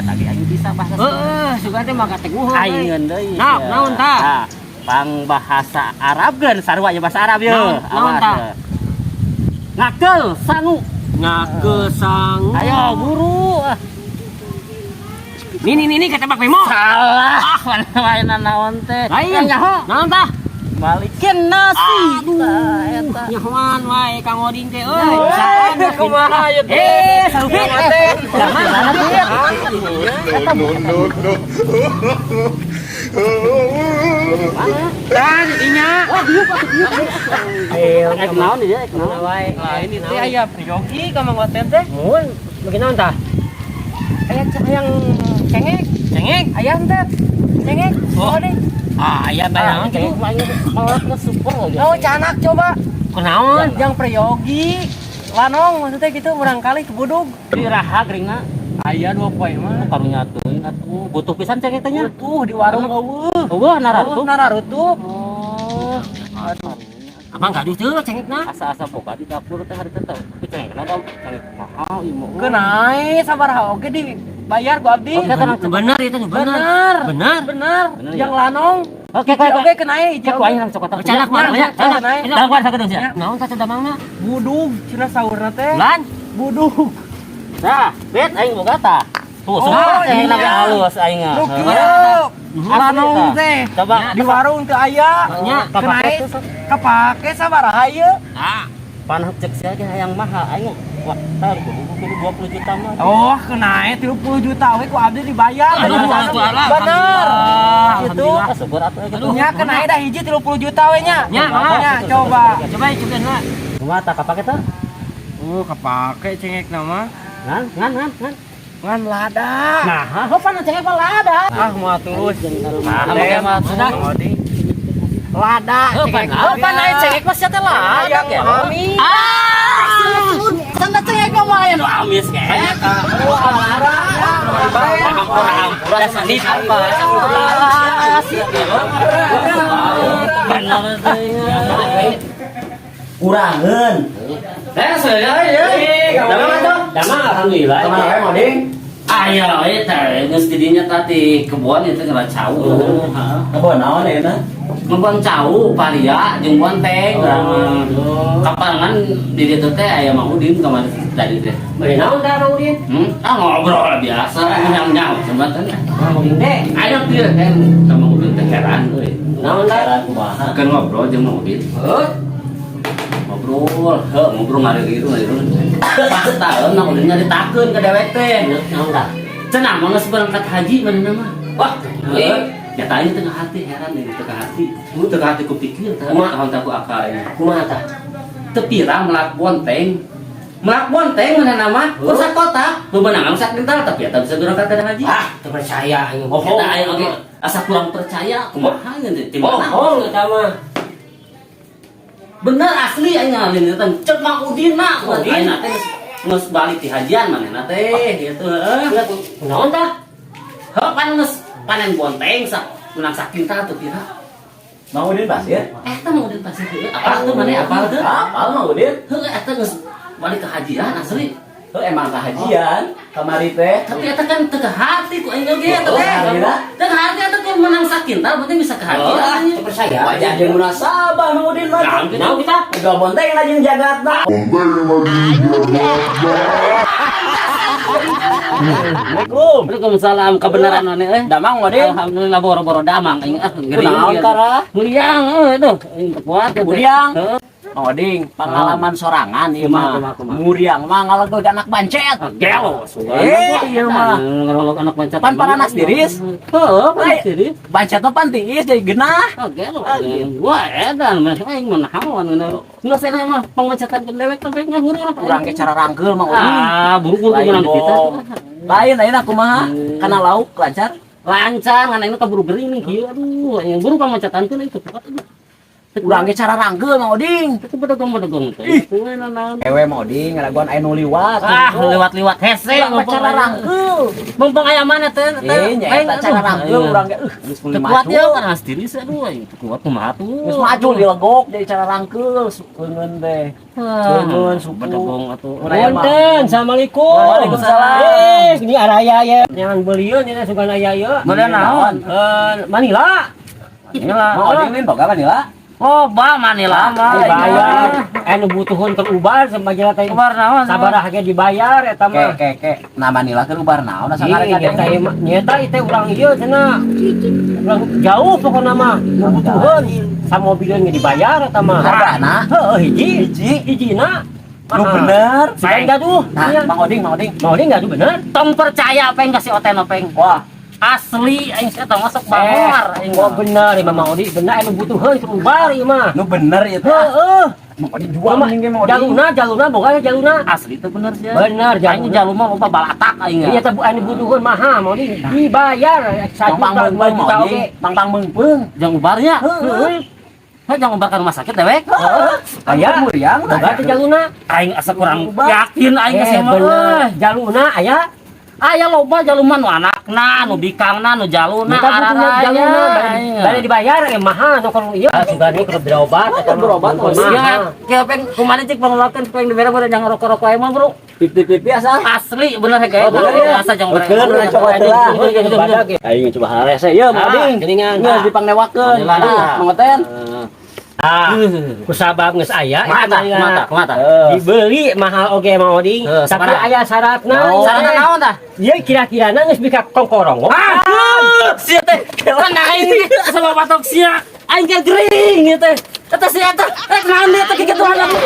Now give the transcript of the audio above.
Eta ge aing bisa bahasa Sunda. Heeh, sugan teh mah kateguh. Aing deui. Nah, naon tah? Nah, pang bahasa Arab geun sarua nya bahasa Arab ye. Naon, naon Awas, tah? ye. Ngakeul sangu. Ngakeul sangu. Ayo buru. Ah. Nini nini ketebak bemo. Salah, mana naon teh? Lain. Nyaho. Naon tah? Balikin nasi. Aduh, Tah, eta. Nyahoan wae Kang Oding teh euy. Eh, kumaha ieu teh? Eh, Sarupit. Mana teh? No, no, no. Tah dinya. Wah, diuk atuh diuk. Ek naon ieu, ek naon? Wae. Lain itu aya priyogi ka Mang Oten teh. Mun, bagi naon tah? Aya yang cengek, Cengek. Ayam teh. Cengek. Oh. Oh, deh. Ah, aya bae naon Cengek cengek. mah ieu malah ke super lagi. Oh, canak coba. Kunaon? Yang priyogi. Lanong maksudnya gitu murangkali ke budug. Di raha gringna. Aya 2 poe mah. Karunya teuing atuh. Butuh pisan cengek teh nya. Tuh di warung eueuh. Eueuh nararutup. Nararutup. Oh. Aduh. Abang gaduh teu cengekna. Asa-asa boga di dapur teh hari teh tapi cengekna da cengek mahal ieu mah. Keunai sabaraha oge dibayar ku abdi. Oke, tenang. Bener itu bener. Bener. Bener. Bener. Bener, ya? Yang lanong. Oke, oke, Oke kenai. Cek ku aing langsung kotak. Canak mah, ya, canak. Dalam kuat sakedeung sia. Naon tah damangna? Budug cenah saurna teh. Lan. Budug. Nah, bet aing boga tah. Tuh, Oh, sumpah cengekna iya. ge halus aing. Nu Heeh. kieu. Asli, Lanong tah. teh. Coba Di warung teu aya. Nya, Kenai kapake sabaraha ieu? Ah, Pan cek sia ge hayang mahal aing wah tar kudu kudu 20 juta mah. Oh, kenai 30 juta we ku abdi dibayar. Aduh, Bener. alhamdulillah. Bener. Gitu. Ah, syukur atuh gitu. Nya kenai dah hiji 30 juta we nya. Nya, Nya, coba. Coba coba lah. Kumaha tah kapake tah? Oh, kapake cengek nama. Ngan, ngan, ngan, ngan. Ngan lada. Nah, pan cengek mah lada. Ah, mau terus. Nah, make mah sudah. Lada cengek. Oh, pan aya cengek mah sia teh lada Yang ge. amis. Ah, sana cengek mah mah aya nu amis ge. Oh, lada. Ampura sandi apa? Bener teh. Kurangan. Eh, saya ya. Damang atuh. Damang alhamdulillah. Kemana wae Moding? Ayo, ieu teh geus di dinya tadi kebon itu ngera cau. Heeh. Kebon naon ayeuna? Ngebon cau paria jeung bonteng. Kapangan di ditu teh aya Mang Udin kamari tadi teh. Bari naon tah Mang Udin? Hmm? Ah, ngobrol biasa nyam-nyam jembatan. Mang Udin teh. Ayo kieu teh sama Mang Udin teh heran euy. Naon tah? Heran kumaha? Kan ngobrol jeung Mang Udin. Heuh. Ngobrol, heuh ngobrol ngariru ngariru. Pas tahun Mang Udin nyaritakeun ka dewek teh. Naon tah? Cenah mah geus berangkat haji manehna mah. Wah, Heuh. Ya tanya tengah hati heran deh tengah hati. Tengah hati kupikir teh Kumaha? tahun taku akal ini. Kumaha tah? Tepira melak bonteng. Melak bonteng mana nama? Heuh. Usak kota. Bebenangan usak kental tapi eta bisa berangkat ke haji. Ah, teu percaya aing. Bohong. Eta aing oge asa kurang percaya kumaha gitu di mana? Bohong eta mah. Bener asli aing ngalin eta cek Mang Udin na. Udin? Aing teh geus balik ti hajian manehna teh gitu heuh. Naon tah? Heuh pan geus panen bonteng sak menang sakintal teu pira. Mang Udin pasir? Eta Mang Udin pasti heuh apal teu maneh apal teu? Apal Mang Udin? Heuh eta geus balik ke hajian asli. Heuh emang kahajian kamari teh. Tapi eta kan teu hati ku aing oge eta teh. Oh, gila. Teu hati eta teh menang sakintal penting bisa ke hajian. Teu percaya. Wajah jeung munasabah Mang Udin mah. Naon kita? Jual bonteng lah jeung jagatna. Assalamualaikum. Waalaikumsalam kebenaran maneh euy. Damang Udin. Alhamdulillah boro-boro damang aing ah ngeri. Kunaon tara? Muriang euy tuh aing teu kuat teh. Muriang. Heuh. Mang Oding, pengalaman sorangan ieu Kumaha, mah. kumaha, kumaha. Muriang mah ngalegog anak bancet. Gelo sugan. Eh, ieu mah. Ngarolok anak bancet. Pan paranas tiris. Heuh, panas tiris. Bancet mah pan tiis jadi genah. Oh, gelo. Wah, edan mah aing mah naon geuna. Geus enak mah pangbancetan ke dewek teh ngahurung lah. Urang ke cara rangkeul Mang Oding. Ah, buru-buru Lain menang kita. bohong. Lain ayeuna kumaha? Kana lauk lancar. Lancar ngan aing keburu gering nih kieu aduh, aing buru pangbancetan teh itu kuat aduh. Urang ge cara rangkeul Mang Oding. Itu bedegong-bedegong teh. Ih. Ewe Mang Oding ngadaguan aya nu liwat. Ah, liwat-liwat hese Urang mah cara rangkeul. Mumpung aya mana teh? Eh, nya eta cara rangkeul urang ge geus meuli Teu kuat macul. ya kan tiris aduh aing teu kuat kumaha tuh. Geus macul dilegok jadi cara rangkeul leungeun teh. Leungeun suku. Bedegong atuh. Punten, assalamualaikum. Waalaikumsalam. Eh, ini araya ya. Jangan beliun ini sugan aya ya. Belian naon? Eh, Manila. Manila. Mang Oding lin boga Manila. Oh, ba Manila mah. Dibayar. Eh, nu butuhun keur ubar sama teh. Ubar naon? Sabaraha ge dibayar eta Ke mah. ke ke. Nah Manila keur ubar naon asa Ih, ngarek nyata ieu mah, nyata ieu teh urang ieu cenah. Urang jauh pokona mah, nu butuheun. Samobileun ge dibayar eta mah. Hargana Heuh, hiji. hiji. Hijina. Nu bener. Sugan gaduh. Nah, Iya. Mang Oding, Mang Oding. Mang Oding gaduh bener. Tong percaya apa yang kasih oten openg. Wah, Asli aing eta masuk bangor aing. Oh bener ieu mah Mang Oding, bener anu butuheun keur ubar ieu mah. nu bener ieu teh. Heeh. Mang Oding jual mending ge Mang Oding. Jaluna, jaluna boga jaluna. Asli itu bener sih. Bener, Aing jaluna. jalu mah loba balatak aing. Iya teh anu butuheun maha Mang Oding dibayar Pang pang 1 juta 2 meungpeung Mang juta Oding. oge. Pang pang meungpeung. Jang ubarnya. Heeh. Heh jang ubar ka rumah sakit dewek. Heeh. Aya. Muriang Boga teh jaluna. Aing asa kurang Ubar. yakin aing Eh geus mah. bener, jaluna aya. Aya loba jaluman nu anakna, nu bikangna, nu jaluna, Minta butuhna araraya. jaluna bari dibayar eh maha nu kalau ieu sugan keur berobat eta mah. Berobat, Butuheun Sia, maha. kieu peng kumaha cik panglakeun peng dibere bere jangan rokok-rokok emang, Bro. Pipi-pipi asa. Asli bener he kayak Oh, bener ya? asa jang Bener, bener, coba heula. Aing coba harese ieu Mang Oding. Geuningan. Geus dipangnewakeun. Manila. Aduh, Mang Oten. Ah, kusabab geus aya Mata, eta mata, mata. Dibeli mahal oge Mang Oding, Heuh, tapi sabaraha? aya syaratna. Naon? Sarana naon tah? Ieu kira-kirana geus bika kongkorong. Ah, sia teh. Kan aing sama batok sia. Aing ge gering ieu teh. Eta sia teh. Rek naon ieu teh kikituan aku.